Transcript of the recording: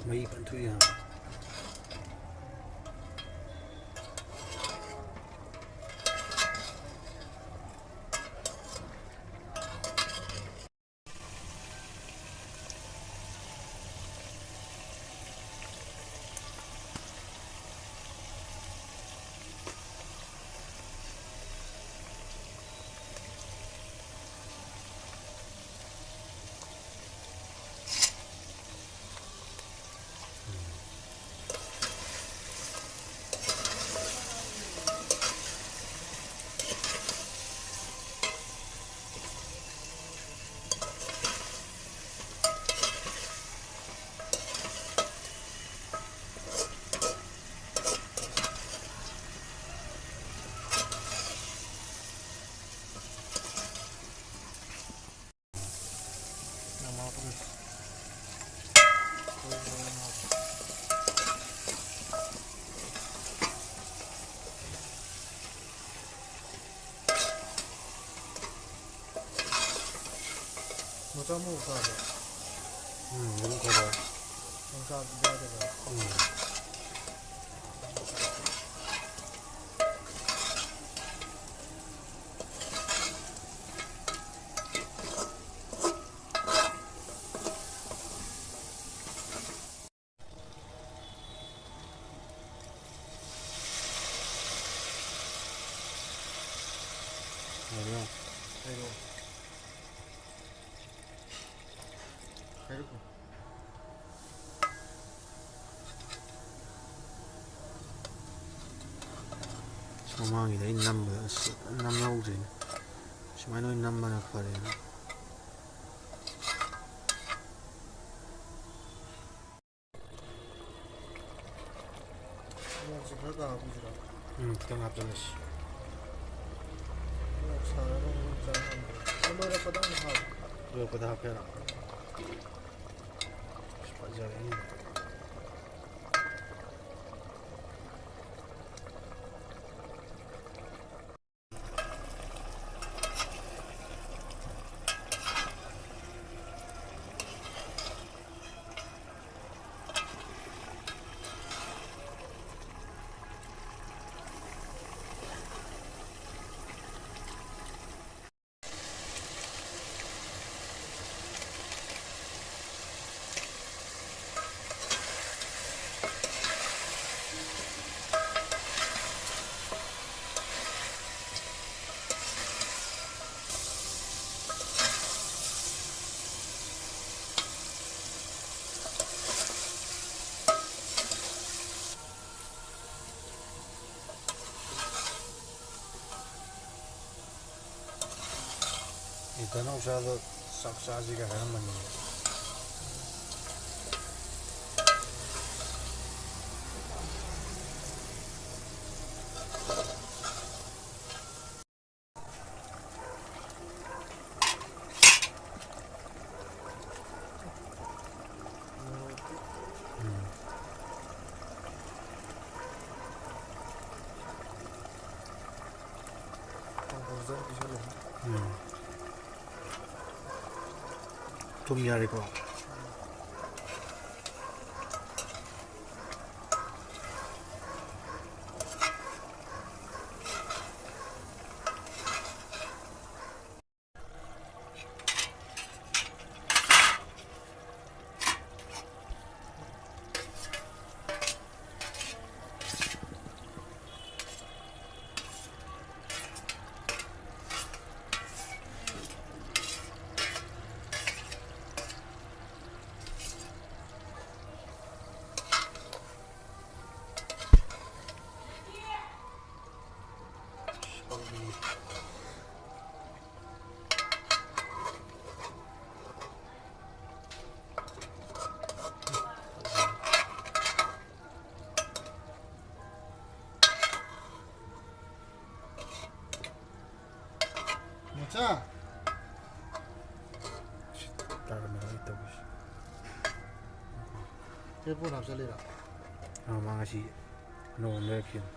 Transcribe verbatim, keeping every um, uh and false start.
ꯃꯍꯤ ꯐꯖꯅ ꯊꯣꯛꯑꯦ ꯍꯥꯏꯕ꯫ ꯃꯆꯥ ꯃꯎ ꯆꯥꯕ꯭ꯔꯣ? ꯎꯝ, ꯑꯗꯨꯝ ꯈꯔ ꯈꯔ꯫ ꯅꯪ ꯆꯥꯕꯗꯤ ꯌꯥꯗꯕ꯭ꯔꯥ? ꯎꯝ꯫ ꯍꯥꯏꯔꯣ꯫ ꯍꯥꯏꯔꯣ꯫ ꯍꯥꯏꯔꯣ꯫ ꯃꯃꯥꯡꯒꯤꯗ ꯑꯩꯅ ꯅꯝꯕꯗ ꯑꯁ ꯅꯝꯍꯧꯗ꯭ꯔꯦꯅꯦ꯫ ꯁꯨꯃꯥꯏꯅ ꯑꯣꯏꯅ ꯅꯝꯕꯅ ꯐꯔꯦꯅ꯫ ꯃꯣꯔꯣꯛꯁꯦ ꯈꯔ ꯀꯥ ꯍꯥꯞꯄꯁꯤꯔꯣ? ꯎꯝ, ꯈꯤꯇꯪ ꯍꯥꯞꯆꯤꯜꯂꯁꯤ꯫ ꯃꯣꯔꯣꯛ ꯁꯥꯔꯒ ꯃꯅꯨꯡ ꯆꯪ ꯉꯝꯗ꯭ꯔꯦ꯫ ꯑꯗꯨ ꯂꯣꯏꯔꯛꯄꯗ ꯑꯃꯨꯛ ꯍꯥꯞꯄꯣ꯫ ꯂꯣꯏꯔꯛꯄꯗ ꯍꯥꯞꯀꯦꯔꯣ? ꯑꯁ, ꯐꯖꯔꯦꯅꯦ꯫ ꯀꯅꯥꯎꯆꯥꯗꯣ ꯆꯥꯛ ꯆꯥꯁꯤꯒ ꯍꯥꯏꯔꯝꯕꯅꯤ꯫ ꯎꯝ꯫ ꯊꯨꯝ ꯌꯥꯔꯦꯀꯣ? ꯃꯆꯥ꯫ ꯇꯥꯔꯝꯃꯔꯣꯏ ꯇꯧꯔꯤꯁꯦ꯫ ꯍꯦꯠꯐꯣꯟ ꯍꯥꯞꯆꯜꯂꯤꯔꯣ? ꯑꯥ, ꯃꯥ ꯉꯁꯤ ꯑꯅꯧꯕ ꯑꯃ ꯂꯩꯔꯛꯈꯤꯕꯅꯤ꯫